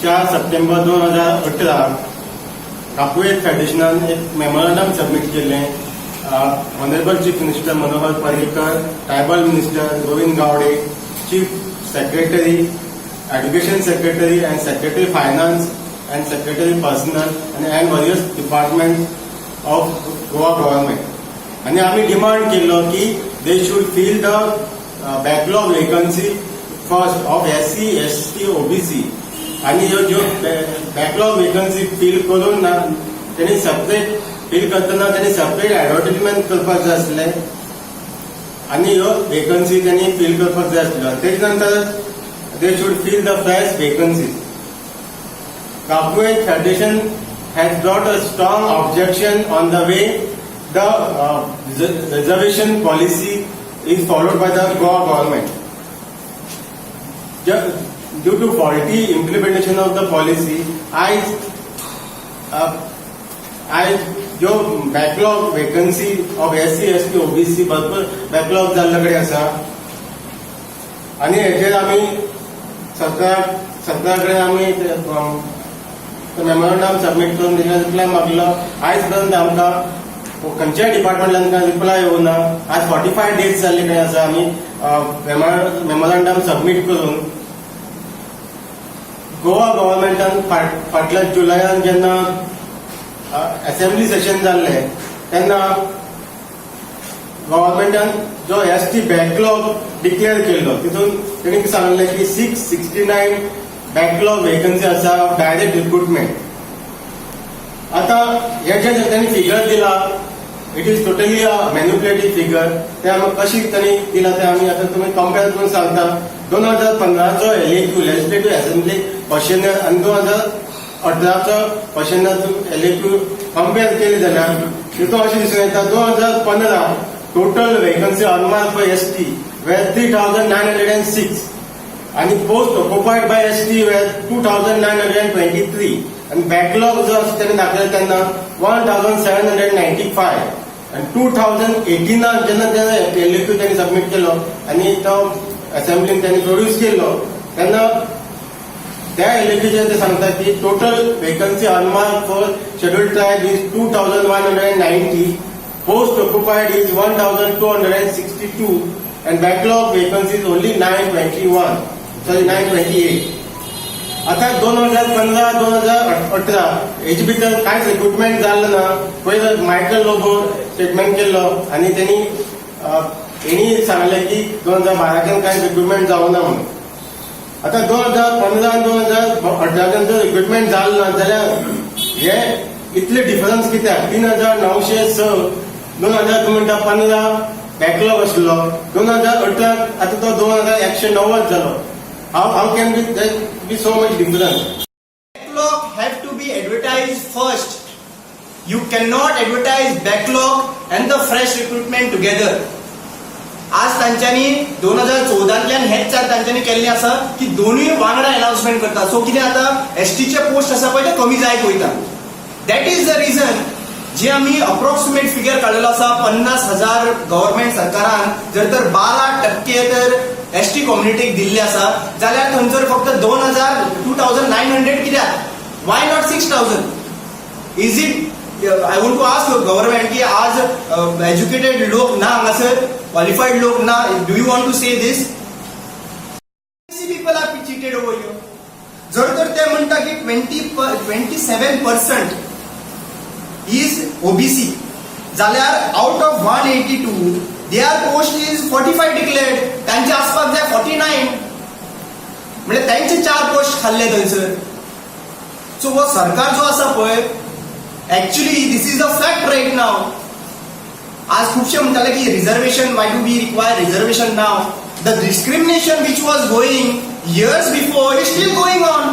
4 सप्टेंबर 2018 कापुएर फेडरेशनान एक memorandum submit केल्लें Honourable Chief Minister Manohar Parrikar, Tribal Minister Govind Gaude, Chief Secretary, Education Secretary and Secretary Finance and Secretary Personnel and various department of Goa Government. आनी आमी demand केल्लो की they should fill the backlog vacancy first of SC, ST, OBC. आनी ह्यो ज्यो backlog vacancy feel करून ना, तेणी सेपरेट फील करतना तेणी सेपरेट ऍडव्हर्टिजमेंट करपाक जाय आसलें आनी ह्यो वेकन्सी त्यांनी फील करपाक जाय आसल्यो. तेच्या नंतर they should fill the fresh vacancy. Capoeira Federation has brought a strong objection on the way the reservation policy is followed by the Goa government. Due to faulty implementation of the policy, आयज ज्यो backlog vacancy of SC, ST, OBC भरपूर backlog जाल्ले कडेन आसा आनी हेचेर आमी सरकारा कडेन आमी मेमोरंडम सबमीट करून तेजेर रिप्लाय मागलो. आयज पर्यंत आमकां खंयच्याय डिपार्टमेंटान रिप्लाय येवना. आज 45 डेज जाल्ले कडेन आसा आमी मेमोरंडम सबमीट करून. गोवा गव्हर्मेंटान फाटल्या जुलयान जेन्ना असेंब्ली सेशन जाल्लें तेन्ना गव्हर्मेंटान जो एसटी बॅकलॉग डिक्लेअर केल्लो, तितून तेणी सांगलें की 669 बॅकलॉग वेकन्सी आसा डायरेक्ट रिक्रुटमेंट. आता हे जे त्यांनी फिगर दिला, it is totally a manipulative figure. ते आमी कशी त्यांनी दिला ते आमी आतां तुमी कंपेर करून सांगता. 2015चो एलएक्यू, लेजिस्लेटिव्ह असेंब्ली क्वेश्चनर, आनी 2018चो क्वेश्चनर, एलएक्यू कंपेर केली जाल्यार तितून अशें दिसून येता, 2015 total vacancy unmarked for ST were 3906 आणि post occupied by ST were 2923 आणि बॅकलॉग जो आसा तेणे दाखयला तेन्ना 1795. आनी 2018नान जेन्ना तेणे एलएक्यू त्यांनी सबमीट केलो आनी तो असेंब्लीन त्यांनी प्रोड्यूस केलो, तेन्ना त्या एलएक्यूचेर ते सांगता की total vacancy unmarked for Scheduled Tribe is 2190, post occupied is 1262 and backlog vacancy is only 921, sorry, 928. आता 2015, 2018 हेचे भितर कांयच रिक्रुटमेंट जाल्लें ना. पयलो मायकल लोबो स्टेटमेंट केल्लो आनी तेणी हेणी सांगलें की 2012च्यान कांय रिक्रुटमेंट जावना म्हणून. आता 2015 आनी 2018च्यान जर रिक्रुटमेंट जालें ना जाल्यार हे इतले डिफरन्स कित्याक? 3906 2000 तुमी म्हणटा 15 बॅकलॉग आसलो, 2018 आतां तो 2190 जालो. How can be be so much difference? Backlog have to be advertised first. You cannot advertise backlog and the fresh recruitment together. आज तांच्यांनी 2014तल्यान हेच चाल तांच्यांनी केल्लें आसा की दोनूय वांगडा अनाउन्समेंट करता. सो कितें जाता, एसटीचे पोस्ट आसा पळय ते कमी जायत वयता. That is the reason जे आमी अप्रॉक्सिमेट फिगर काडलेलो आसा, 50,000 गव्हर्मेंट सरकारान जर तर 12% तर एसटी कम्युनिटीक दिल्ले आसा जाल्यार थंयसर फक्त 2000, 2900 कित्याक? Why not 6000? Is it, I want to ask government की आज एज्युकेटेड लोक ना हांगासर, क्वालिफाईड लोक ना? Do you want to say this people are cheated over you? जर तर ते म्हणटा की 27% is OBC जाल्यार out of 182 their post is 45 declared. तांचे आसपाक जाय 49, म्हणजे तांचे चार पोस्ट खाल्ले थंयसर. सो हो सरकार जो आसा पळय, actually this is a fact right now. आज खुबशे म्हणटाले की reservation, why do we require reservation now? The discrimination which was going years before is still going on.